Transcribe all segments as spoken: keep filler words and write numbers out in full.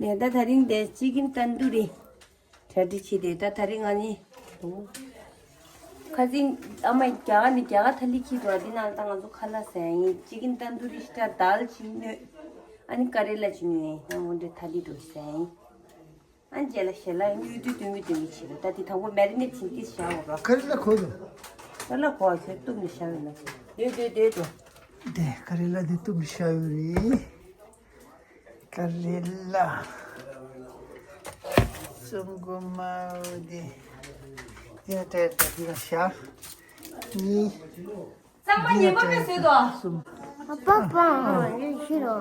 ད་ད་རིང་དེ་ཅི་ཀིན་ཏན་དུ་རི་གྲ་སྒྲིག་བྱས་ཏེ། ད་ད་རིང་ང་གཉིས་ཁ་སང་ཨ་མ་རྒྱ་གར་ནས་རྒྱ་གར་ཐ་ལི་འཁྱེར་འདུག་འདི་ནང་ད་ང་ཚོ་ཁ་ལག་ཟ་ཡིན། ཅི་ཀིན་ཏན་དུ་རི་ཤི་ཏ་དཱལ་ཅིག་སྣོན། ཨ་ནི་ཀ་རེ་ལ་ཅིག་སྣོན་ཡིན། ཡང་འོ་འདྲ་ཐ་ལི་འགྲོ་ཟ་ཡིན། ཨ་ནི་རྗེས་ལ་ཞལ་ལག་སྣོད་དུས་སྟོན་གི་སྟོན་གི་བྱེད་རོགས། ད་དེ་དང་པོ་མེ་རི་ནེ་ཊི་བྱེད་དུས་བཞག་རོགས། ཀ་རེ་ལ་གོ་འདུག་ཀ་རེ་ལ་གོ་ཁྱོད་གཏུབ་ནས་བཞག་ཡོད་ན། སྡོད་སྡོད་སྡོད་འགྲོ། དེ་ཀ་རེ་ལ་དེ་གཏུབ་ནས་བཞག་ཡོད་རེད། ཀ་རེ་ལ། ཙུམ་གོ་མ་འོ་དེ། དེ་ལ་སྤྲད་དང་དེ་ལ་བཞག་གཉིས། གཙང་མ་ཉེས་པ་མེད་ཟེར་དོ། གསུམ། པ་པ་ཡོད་ཤི་རོ།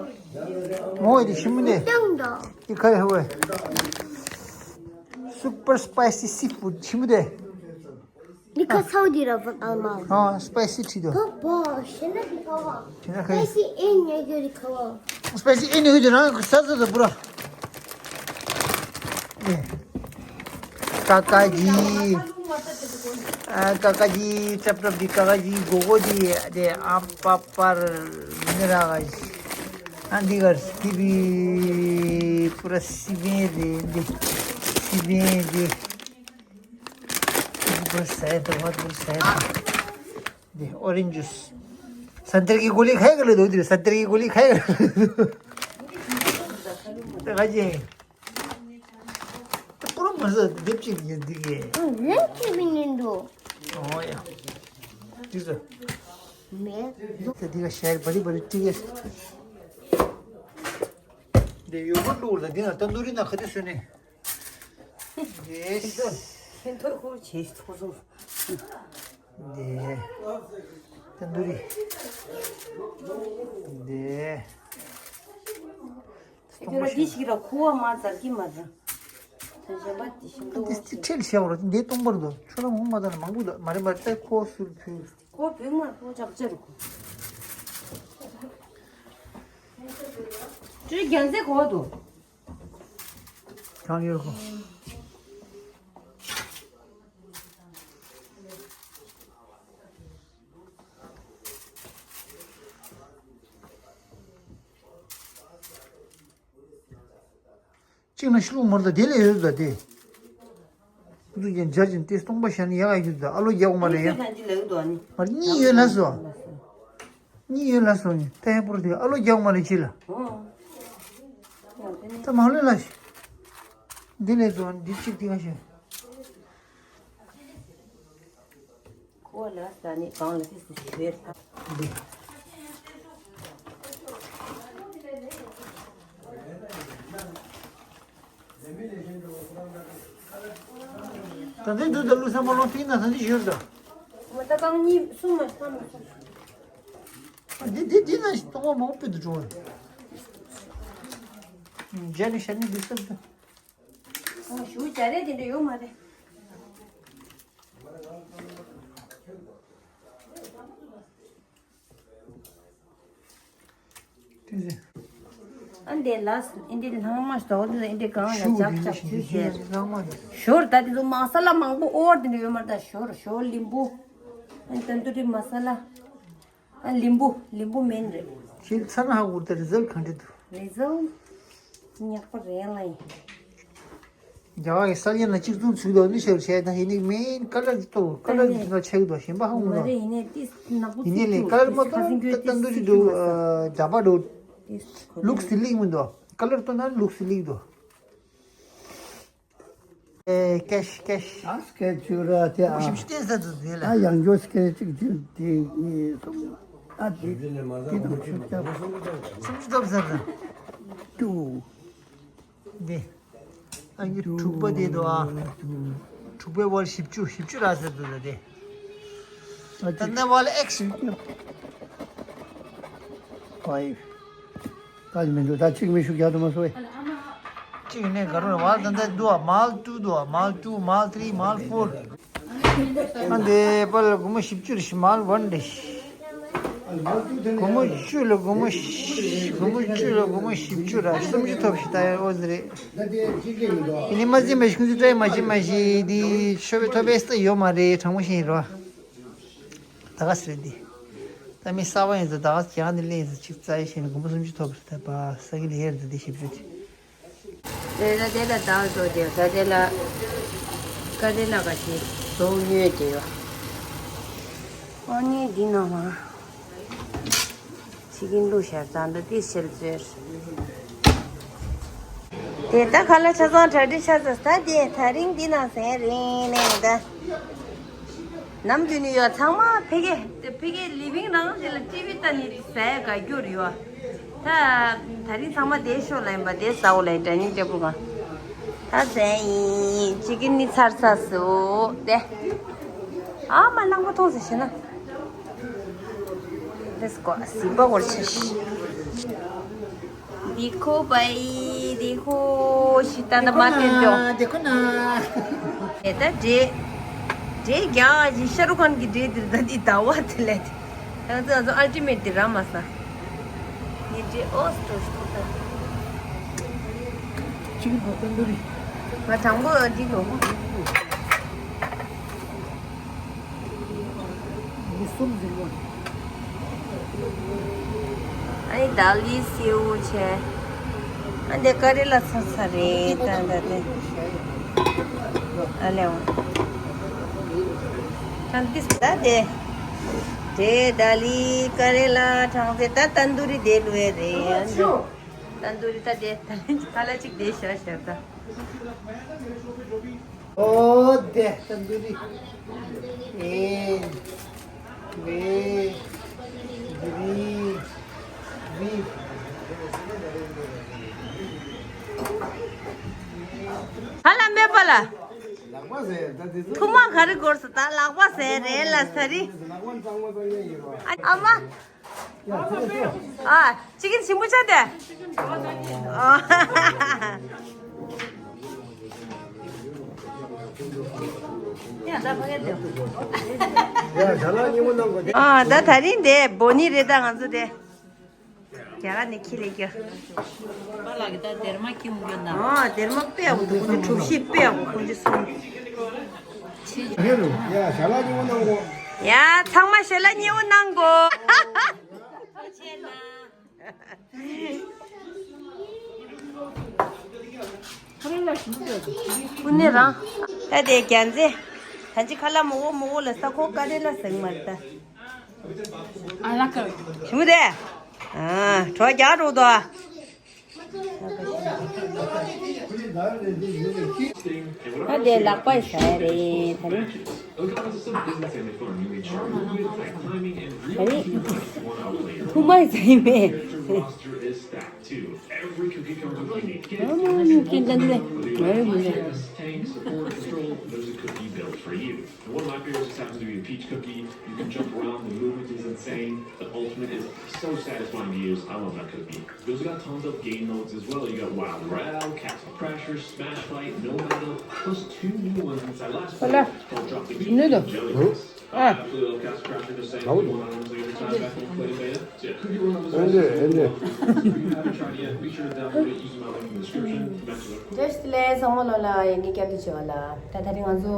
མོ་ཡི་ཤི་མི་ནས། ཏང་དོ། ཡི་ཁ་ཡ་ཧོ། Super spicy seafood ཤི་མི་དེ། ནི་ཁ་སའུ་དི་ར་བ་ཨ་མ། ཨ་spicy ཁྲི་དོ། པ་པ་ཤི་ན་དི་ཁ་བ། ཤི་ན་ཁ་ཡ། Spicy ཨེ་ཉེ་གི་རི་ཁ་བ། Spicy ཨེ་ཉེ་གི་རང་ས་ས་ས་པུ་ར། ཀ་ཀ་ཇི། ཨ་ཀ་ཀ་ཇི་ཅབ་ཅབ་འདི་ཀ་ཀ་ཇི་གོ་གོ་འདི་དེ་ཨ་པ་པར་མི་ར་ག་ཨ་འདི་གར་སི་བི་པུ་ར་སི་བེ་རེ་འདི་སི་བེ་འདི་པུ་ར་སེ་ཏོ་བ་པུ་ར་སེ་ཏོ། འདི་ཨོ་རེན་ཇུ་སི། སན་ཏེར་གི་གོ་ལི་ཁའི་ག་ལ་དོ། འདི་སན་ཏེར་གི་གོ་ལི་ཁའི་ག་ལ་དོ། ད་ག་ཅེ། ད་པུ་ར་མ་ཟ་འདེབས་ཅིག་ཡིན་འདི་གས། ཨ་ལན་ཅི་བི་ཉིན་འདུག་ཨོ་ཡ། འདི་ཟ། མེད། ད་འདི་ག་ཤར་བ་རི་བ་རི་ཏི་གས། འདི་ཡོ་གུར་བླུགས་ལ་འདི་ན་ཏན་དུ་རི་ན་ཁ་ཏི་སོ་ནི། ཡེས། ཁྱེད་ཐོར་ཁུར་བྱེད་ཐོར་སོང་། འདི། ཏན་དུ་རི། འདི། ཁྱོད་ར་འདི་ཞིག་ར་ཁུ་བ་མ་ཛར་གི་མ་ར། ད་གཞན་པ་འདི་ཞིག་འདུག་འདི་ཁྲེལ་ཤེས་བ་ར་འདི་སྟོང་པར་འདུག་ཁྱོད་ར་ངོ་མ་ད་ན་མང་པོ་འདུག་མ་རེད་མ་རེད་ད་ཁོ་སུར་ཕུལ། ཁོ་བུད་མ་ཁོ་ཅག་ཅག་རུ་ཁོ། ཁྱོད་རྒྱན་ཟེ་གོ་འདུག་གང་ཡོད་ཁོ། གཅིག་ན་ཤི་ལུག་མར་ད་དེ་ལས་ཡོད་ད་དེ། ཁུ་ཚུར་ཅན་འཇར་ཅན་ཏེ་སྟོང་པ་ཤ་ནི་ཡག་ཡོད་ད་ཨ་ལོ་རྒྱག་མ་རེད་ཡ། མར་གཉིས་ཡོད་ལ་སོ། གཉིས་ཡོད་ལ་སོང་ནི་ཏེ་པུར་དེ་ཨ་ལོ་རྒྱག་མ་རེད་ཅི་ལ། ད་མ་ལོས་ལ་ཤི། འདི་ལས་སོང་འདི་གཅིག་དེ་ག་ཤི། ཁོ་ལ་ས་ནི་གང་ལ་ཤི་སུ་ཤི་བེར་ཐ། འདི། ད་ལྟའི་དུས་ད་ལུ་སེམས་པ་ལོང་ཐིག་ན་ད་འདི་ཞུར་ད། མ་ད་གང་གཉིས་གསུམ་མ་ཤི་ཐ་མ་ཤི། འདི་འདི་འདི་ན་ཞིག་གཏོང་བ་མང་པོ་དུ་འགྲོ་བ། འཇའ་ནི་ཤ་ནི་འདི་སེམས་ད། ཨོ་ཞུ་བྱ་རེད་དེ་འདྲ་ཡོད་མ་རེད། ཨ་འདི་ལ་ཨིན་འདི་ལྷང་མ་ཞིག་དོག་འདི་ཨིན་འདི་གང་ལ་ཞུ་ཅག་ཅག་ཞུ་ཞེས། ཞོར་ད་འདི་ཚོ་མ་ས་ལ་མང་པོ་ཨོར་འདི་འདྲ་ཡོད་མ་རེད། ད་ཞོར་ཞོར་ལིམ་བུ་ཨ་ཏན་དུ་རི་མ་ས་ལ། ཨ་ལིམ་བུ་ལིམ་བུ་མེན་རེད། ཁྱེད་ཚ་ན་ཧ་གོ་ད་རི་ཛལ་ག་འདྲ་འདུག་རི་ཛལ་ཉག་པ་རེད་ལ་ཡིན། རྒྱ་གར་གྱི་ས་གནས་ན་གཅིག་མཚུངས་ཚུལ་དུ་ནི་ཤར་བྱས་ན་ཡིན་ནི་མེན་ཀ་ལར་གཏོར་ཀ་ལར་གྱི་ས་ཆགས་འདུག་གཞན་པ་ཧ་གོ་མ་མི་འདུག་རེད། ཡིན་ནའི་ཏིས་ནག་པོ་ཡིན་ནའི་ཚིག་ལས་ཀ་ལར་མ་གཏོང་ཏན་ཏན་འདུག་རི་འདུག་རྒྱ་པ་འདུག་ལུགས་སི་ལིག་མི་འདུག་ཀ་ལར་གཏོང་ན་ལུགས་སི་ལིག་འདུག་ཨེ་ཀེཤ་ཀེཤ། ཨ་སྐད་ཅིག་ར་དེ་ཨ། ཞིབ་ཞིབ་བསྟན་ས་དུ་ཟེར་ལ། ཨ་ཡང་འཇོག་སྐད་ཅིག་གཅིག་དེ་གཉིས་གསུམ། ཨ་དེ་དེ་ནས་མ་དེ་དང་ཆུ་སྐྱབས། སུམ་ཅུ་ཐོབ་ཟེར་ལ། ཏུ། དེ། ཨ་ཡུ་དྲུག་པ་དེ་དུ་ཨ། དྲུག་པའི་བར་བཞི་བཅུ་བཞི་བཅུ་ར་ཟེར་དུ་ཟེར་དེ། ད་ནེ་ཝལ་ཨེག་ཤིན། ཕའིབ། ད་མི་འདུག་ད་གཅིག་མི་ཤུགས་རྒྱག་ཏུ་མ་སོང་བས། གཅིག་ནས་ག་རུ་ཝལ་ད་ད་འདུག་ཨ། མལ་ཏུ་འདུག་ཨ། མལ་ཏུ་མལ་ཐི་རི་མལ་ཕོར། ཨ་འདི་པལ་སྒོར་མོ་བཞི་བཅུ་རེད་ཤི། མལ་ཝན་རེད་ཤི། སྒོར་མོ་བཅུ་ལ་སྒོར་མོ་བཞི། སྒོར་མོ་བཅུ་ལ་སྒོར་མོ་བཞི་བཅུ་ར་སུམ་ཅུ་ཐོབ་ཤི། ད་ཡར་ཨོ་ཟི་རེད། ཡིན་ནི་མ་ཟིན་མ་ཤི་ཁུང་ཚུ་ཏྲའི་མ་ཤི་མ་ཤི་འདི་ཆོ་བའི་ཐོབ་པའི་སྟེ་ཡོད་མ་རེད། གྲང་མོ་ཤི་ཡིན་རོ། ད་ག་སི་རེད་འདི། ད་མི་གསར་པ་ཡིན་ཚོ་ད་ག་སི་ཁྱེད་རང་འདི་ལེན་ཡིན་ཚོ་ཆིག་རྩ་ཡི་ཤེས་ནི་སྒོར་མོ་སུམ་ཅུ་ཐོབ་རེད། ད་པ་ས་གི་ལི་ཡར་འདི་འདི་ཞིབ་ཞུ་དེ། དེ་ལ་དེ་ལ་བདག་བཟོ་རྒྱུ་ད་དེ་ལ་ཀ་རེ་ལ་ག་ཞིག་བཟོ་ཉོས་དེ་ཡོད། ཨ་ནི་འདི་ནང་ལ་ཕྱི་གིན་བླུགས་ཤར་ཙང་ད་དེ་ཤེལ་ཙེར། དེ་ད་ཁ་ལ་ཆ་ཚང་གྲ་སྒྲིག་ཆ་ཚང་ད་དེ་ད་རིང་འདི་ནང་ཟེར་རིང་ནས་ད། ནམ་རྒྱུན་ནས་ཡོད་ཚང་མ་ཕ་གི་ཕ་གི་ལི་བིང་ནང་དེ་ལ་ཊི་བི་ལྟ་ནས་ཟས་ག་རྒྱུར་ཡོད། ད་ད་རིང་ཚང་མ་དེ་ཤོ་ལ་ཡིན་པ་དེ་ཟ་འོ་ལ་ཡིན་དྲ་ཉིན་ཏེ་པུ་གང་ད་ཟས་ཡིན་ཅི་གི་ནི་ཚར་ཚར་སུ་དེ་ཨ་མ་ལང་པ་མཐོང་ཟེར་ཤེ་ན། Let's go. སི་པ་གོར་ཆེ་ཤི། देखो भाई, देखो, ཤི་ད་ད་མ་ཏེ་འདོ། देखो ना। ཨེ་ད་འདྲེ། འདྲེ་རྒྱ་ཞི་ཤ་རུ་ཁན་གི་འདྲེ་དེ་ད་དེ་ཟླ་བ་དེ་ལས་དེ། ད་ང་ཚོ་ཨལ་ཊི་མེཊ་དེ་ར་མ་ས། ནི་འདྲེ་ཨོ་སྟོ་སྟོ་ད། ཅི་གི་ཕོ་ཏན་དུ་རི། ང་དང་པོ་འདི་ལོ། ཨ་ནི་ད་ལི་སེའུ་བྱས། ཨ་འདི་ཀ་རེ་ལ་ཚ་ཚ་རེད་ད་ད་དེ། ཨ་ལེའོ། ཁྲང་ཏིས་ད་དེ། དེ་ད་ལི་ཀ་རེ་ལ་ཁྲང་ཏེ་ད་ཏན་དུ་རི་དེ་ལུ་ཨེ་རེད། ཨ་འདི། ཏན་དུ་རི་ད་དེ་ད་ལི་ཁ་ལ་ཅིག་དེ་ཤ་ཤ་ད། ཨོ་དེ་ཏན་དུ་རི། ཨེ། རེ། རི། རི། ཧ་ལ་མེད་པ་ལ། ལག་པ་ཟེར་ད་དེ་ཚོ། ཐུག་མ་ག་རེ་སྐོར་སོ་ད་ལག་པ་ཟེར་རེད་ལ་ས་རི། ལག་པ་གཙང་མ་གཙང་མ་ཡིན་རོ། ཨ་ཨ་མ། ཨ་ཅི་གིན་ཞིམ་པོ་ཆ་དེ། ཨ། ཡ་ད་ཕ་གི་དེ། ཡ་ཞྭ་ལག་སྙིང་པོ་གནང་དགོས་ཏེ། ཨ་ད་ད་རིང་དེ་བོ་ནི་རེད་ད་ང་ཚོ་དེ། རྒྱ་གར་ནས་ཁྱི་ལས་རྒྱུ། པ་ལགས་ཀྱི་ད་སྡེར་མ་ཁྱི་མུ་གྱོ་ན། ཨ་སྡེར་མ་དཔེ་ཡག་པོ་འདུག་ཁོང་ཚོ་གྲུ་བཞི་དཔེ་ཡག་པོ་ཁོང་ཚོ་གསུམ། ཡ་ཞྭ་ལག་སྙིང་པོ་གནང་དགོས། ཡ་ཚང་མ་ཞྭ་ལག་སྙིང་པོ་གནང་དགོས། ཀུན་ནས་རང་། ད་དེ་རྒྱ་མཚན། ད་ཅི་ཁ་ལ་མོ་བོ་མོ་བོ་ལ་ས་ཁོ་ཀ་རེ་ལ་ཟེར་མ་རེད་ད། ཨ་ལ་ཀ། ཞུ་མི་དེ། ཨ་གྲོ་རྒྱག་འགྲོ་དོ། ད་དེ་ལག་པ་ཟ་ཡ་རེད་ད་རེད། ད་རེད། ཐུག་མ་ཟ་ཡི་མེད། ཨ་མ་མི་ཀི་ལ་ལེ། ང་རེ་མི་ལེ། And one of my favorites just happens to be a peach cookie. You can jump around, the movement is insane. The ultimate is so satisfying to use. I love that cookie. You also got tons of game modes as well. You got Wild Royale, Castle Crashers, Smash Fight, No Battle, plus two new ones since I last played called Drop the Beat and Jelly Beats. I absolutely love Castle Crashers. Just saying, one on ones every time back when we played in beta. So yeah, cookie run was awesome. If you haven't tried it yet, be sure to download it using my link in the description. Back to the ཇོ་ཤི་ལེ་ཚང་མ་ལོ་ལ་ཡིན་གྱི་སྐྱབས་དེ་བྱེད་པ་ལ། ད་ད་རིང་ང་ཚོ་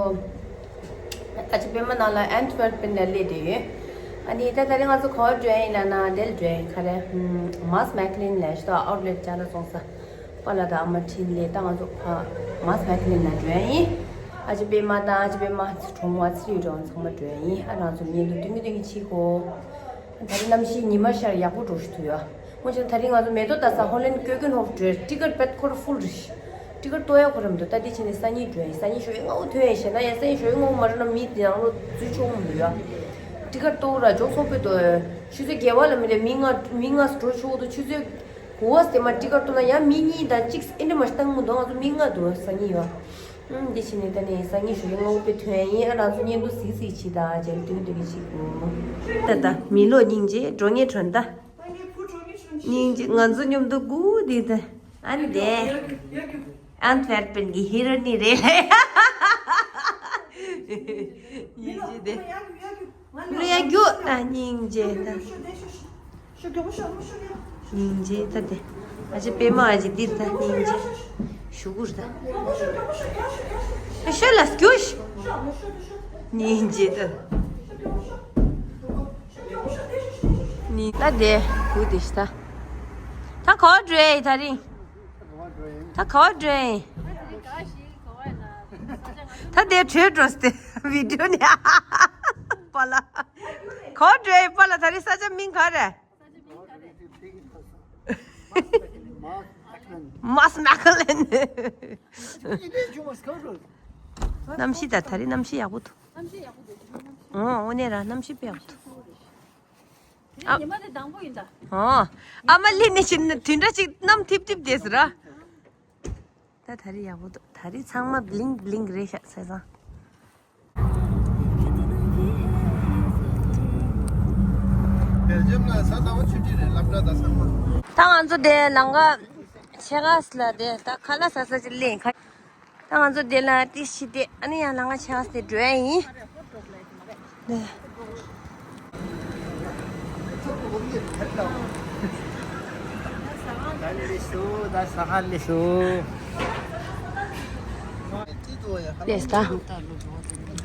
ད་ཅི་པད་མ་ནང་ལ་ཨན་ཊི་ཝར་པན་ལ་སླེབས་བསྡད་ཡོད། ཨ་ནི་ད་ད་རིང་ང་ཚོ་ག་པར་འགྲོ་ཡིན་ལབ་ན་དེར་འགྲོ་ཡིན་ག་རེ། མཱས་མེག་ལིན་ལ་ཞུ་ད་ཨའུཊ་ལེཊ་ཅ་ལག་བཙོང་ས། པཱ་ལགས་དང་ཨ་མ་འཕྲིན་ལས་ད་ང་ཚོ་ཕ་མཱས་མེག་ལིན་ལ་འགྲོ་ཡིན། ཨ་ཅེ་པད་མ་དང་ཨ་ཅེ་པད་མ་གྲོང་བ་ཚེ་རིང་གྲོང་ཚང་མ་འགྲོ་ཡིན། ཨ་རང་ཚོ་ཉིན་དུ་སྟོན་གི་སྟོན་གི་ཕྱིན་གོ། ད་རེས་གནམ་གཤིས་ཉི་མ་ཤར་ཡག་པོ་འགྲོ་ཞིག་ཐུག་ཡོད། ངོ་ཆེན་ད་རིང་ང་ཚོ་མེ་ཏོག་ལྟ་ས་ཧོ་ལན་ཀོ་ཀུན་ཧོབ་འགྲོ་ཊི་ཀེཊ་པད་ཁོ་ར་ཧྥུལ་རེད། ཊི་ཀེཊ་གཏོང་ཡག་ཁོ་ར་མི་འདུག་ད་དེ་བྱས་ནས་སང་ཉིན་འགྲོ་ཡིན། སང་ཉིན་ཞོགས་ཀས་སྔ་པོ་ཐོན་ཡིན་ཞེ་ན་ཡང་སང་ཉིན་ཞོགས་ཀས་སྔ་པོ་མ་འགྲོ་ན་མི་དེ་རང་ལོ་འཛུལ་ཆོག་མི་འདུག་ཡ། ཊི་ཀེཊ་གཏོང་ར་ཇོག་སོང་པོས་གཏོང་ཡོད། ཆུ་ཚོད་བརྒྱད་པ་ལ་མི་རེད་མི་ལྔ་མི་ལྔ་འགྲོ་ཆོག་འདུག་ཆུ་ཚོད་དགུ་པ་དེ་མ་ཊི་ཀེཊ་གཏོང་ན་ཡང་མི་གཉིས་དང་གཅིག་ཨེ་འདྲ་མ་ཞིག་བཏང་མི་འདུག་ང་ཚོ་མི་ལྔ་འདུག་སང་ཉིན་ཡོད། ཨུམ། འདི་ཕྱིན་ནས་ད་ནས་སང་ཉིན་ཞོགས་ཀས་སྔ་པོ་དཔེ་ཐོན་ཡིན། ཨ་རང་ཚོ་བརྙན་ཐུང་གཟིགས་གཟིགས་བྱེད་ད་མཇལ་སྟོན་སྟོན་གྱི་བྱེད་དགོས། ད་ད་མི་ལོ་སྙིང་རྗེ་འགྲོ་ངེས་གྲོན་ད། སྙིང་རྗེ་ང་ཚོ་མཉམ་དུ་སྒུག་འདི་ད། ཨ་ནི་དེ། ཨན་ཊི་ཝར་པན་གྱི་ཧི་རོ་ནི་རེད་ལ། སྙིང་རྗེ་དེ། ལུས་ཡ་རྒྱུ་ད་སྙིང་རྗེ་ད། སྙིང་རྗེ་ད་དེ། ཨ་ཅེ་པད་མ་ཨ་ཅེ་འདིར་ད་སྙིང་རྗེ། ཞུ་གུར་ད། ཨ་ཤོད་ལ་སྐྱོ་ཤི། སྙིང་རྗེ་ད། ནི་ད་དེ་བུ་དེ་ཤི་ད། ད་ག་པར་འགྲོ་ཡ་ཡི་ད་རིང་། ད་ག་བ་འགྲོ་ཡིན། ད་དེ་བྲོས་འགྲོ་སྟེ་བི་ཌིའོ་ནས་པཱ་ལགས། ག་བ་འགྲོ་ཡིན་པཱ་ལགས། ད་རེས་ས་ཆ་མིང་ག་རེ། མཱས་མེག་ལན། གནམ་གཤིས་ད་ད་རེས་གནམ་གཤིས་ཡག་པོ་འདུག་ཨོ་ཨོ་ནས་ར་གནམ་གཤིས་དཔེ་ཡག་པོ་འདུག་ཨ། ཉི་མ་དེ་དང་པོ་ཡིན་ད། ཨོ། ཨ་མ་ལི་ནི་ཤིན་ན་དུས་འདྲ་ཅིག་གནམ་ཐིབ་ཐིབ་དེ་ཟེར་ར། ད་ད་རེས་ཡག་པོ་འདུག་ད་རེས་ཚང་མ་བླིང་བླིང་རེད་ཤག་ས་སང་། སྦེལ་ཇམ་ལ་ས་ད་བ་ཆུ་ཊི་རེད་སློབ་གྲྭ་དང་ཚང་མ། ད་ང་ཚོ་དེ་ལང་ཀ་ཆེ་ག་ས་ལ་དེ་ད་ཁ་ལག་ཟ་ས་ཅིག་ལེན་ཁ། ད་ང་ཚོ་དེ་ལ་ཏི་ཤི་དེ་ཨ་ནི་ཡང་ལང་ཀ་ཆེ་ག་ས་དེ་འགྲོ་ཡ་ཡིན། དེ། ད་ལེ་སུ་ད་ས་ག་ལེ་སུ། ལེས་ད།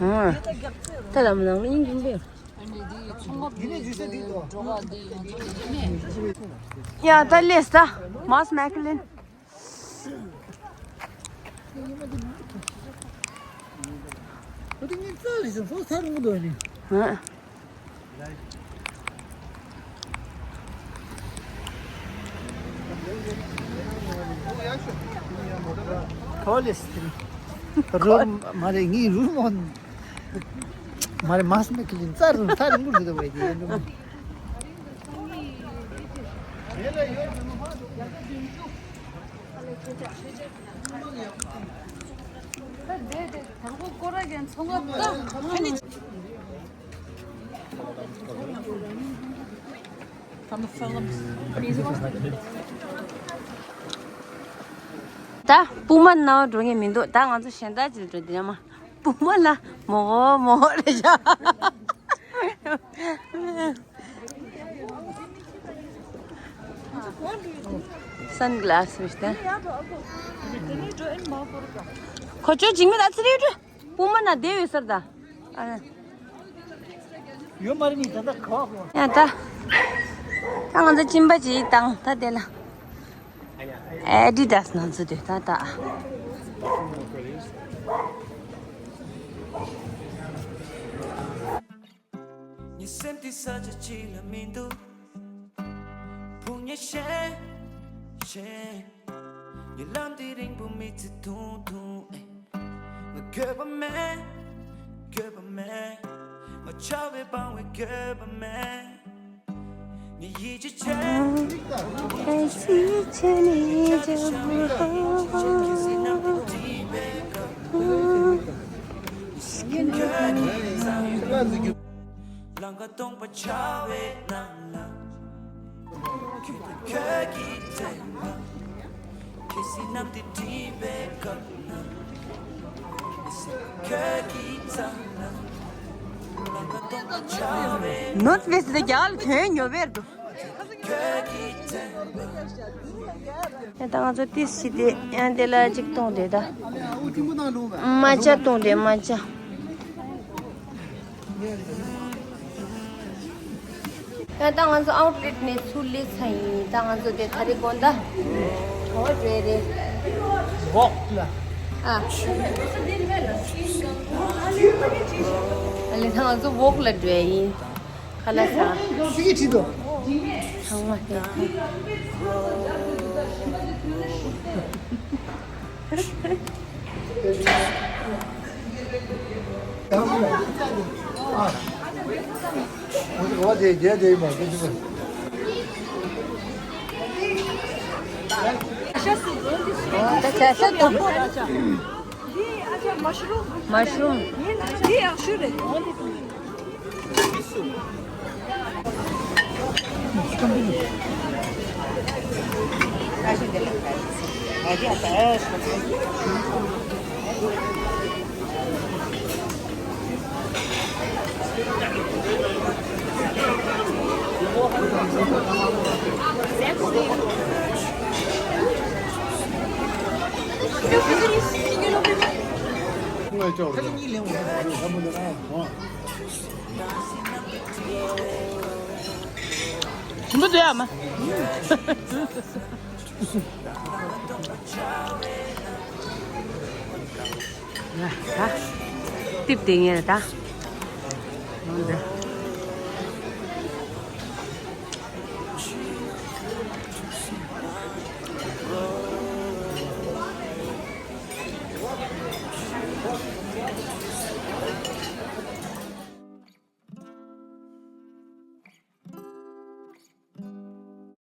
ཨ། ད་ལམ་ནང་ལ་ཡིན་གྱིན་པས། ཡ་ད་ལེས་ད། མཱས་མེག་ལིན། ཨ། ཁོ་ལེས། རུ་མ་རེད་ངའི་རུ་མོ། མ་རེད་མཱས་མེག་ལིན་ཙར་རུ་ཙར་རུ་རུ་རུ་བས་དེ། ད་སྤུ་མ་ནང་འགྲོ་ངེས་མི་འདུག་ད་ང་ཚོ་གཞན་དག་ཅིག་འགྲོ་དེ་ཡ་མ། སྤུ་མ་ལ་མོ་མོ་རེ་བྱ། སན་གི་ལ་སི་རེད་ད། ཁོ་ཚོ་འཇིགས་མེད་ཨ་ཙི་རེད་དྲ། སྤུ་མ་ན་བསྡད་ཡོད་སར་ད། ཨ། ཡོད་མ་རེད་ནི་ད་ལྟ་ག་བ་གོ། ཡ་ད། ད་ང་ཚོ་གཅིན་པ་ཅིག་བཏང་ད་དེ་ལ། ཨེ་ཌི་ཌ་སི་ནང་ཚུད་དེ་ད་ད། ངའི་སེམས་འདི་ས་ཆ་གཅིག་ལ་མི་འདུག་དཔུང་གཉེན་བཞིན་བཞིན། ངའི་ལམ་འདི་རིང་པོ་མི་ཚེ་ཐུང་ཐུང་ཨེ། ང་འགྱོད་པ་མེད། འགྱོད་པ་མེད། ང་ཆགས་པའི་སྤང་བའི་འགྱོད་པ་མེད། ངའི་ཡིད་ཆེས་བྱེད། ལང་ཀ་སྟོང་པ་ཆགས་པའི་ནང་ལ། ཁྱོད་ཀྱིས་དྲན་པ། ཁྱེད་སྲིད་ནམ་དེ་བྲིས་པའི་སྐབས་ན། ཁྱོད་ཀྱིས་ཙམ་ལ། ལང་ཀ་སྟོང་པ་ཆགས་པའི། ནོར་ཝེ་སི་དེ་རྒྱ་གར་ལ་ཐོན་ཡོད་པས་འགྲོ། ཁྱོད་ཀྱིས་དྲན་པ། ད་ང་ཚོ་ཏིས་ཤི་དེ་ཡང་དེ་ལ་གཅིག་གཏོང་དེ་ད། མ་ཅ་གཏོང་དེ་མ་ཅ། ཡང་ད་ང་ཚོ་ཨའུཊ་ལེཊ་ནས་ཚུར་སླེབས་ཚར་ཡིན། ད་ང་ཚོ་དེ་ད་རེས་དགོང་དག་ག་བ་འགྲོ་ཡ་རེད། ཝོག་ལ། ཨ། ཨ་ལེ་ད་ང་ཚོ་ཝོག་ལ་འགྲོ་ཡ་ཡིན། ཁ་ལག་ཟ། ཚང་མ་དེ། ད་བྱ་ཤ་དང་། མ་ཤ་རུམ། ཞིམ་པོ་འདུག་ཨ་མ། ཡ་ད། ཏིབ་དེ་ངས་ད། འོན་ཏེ།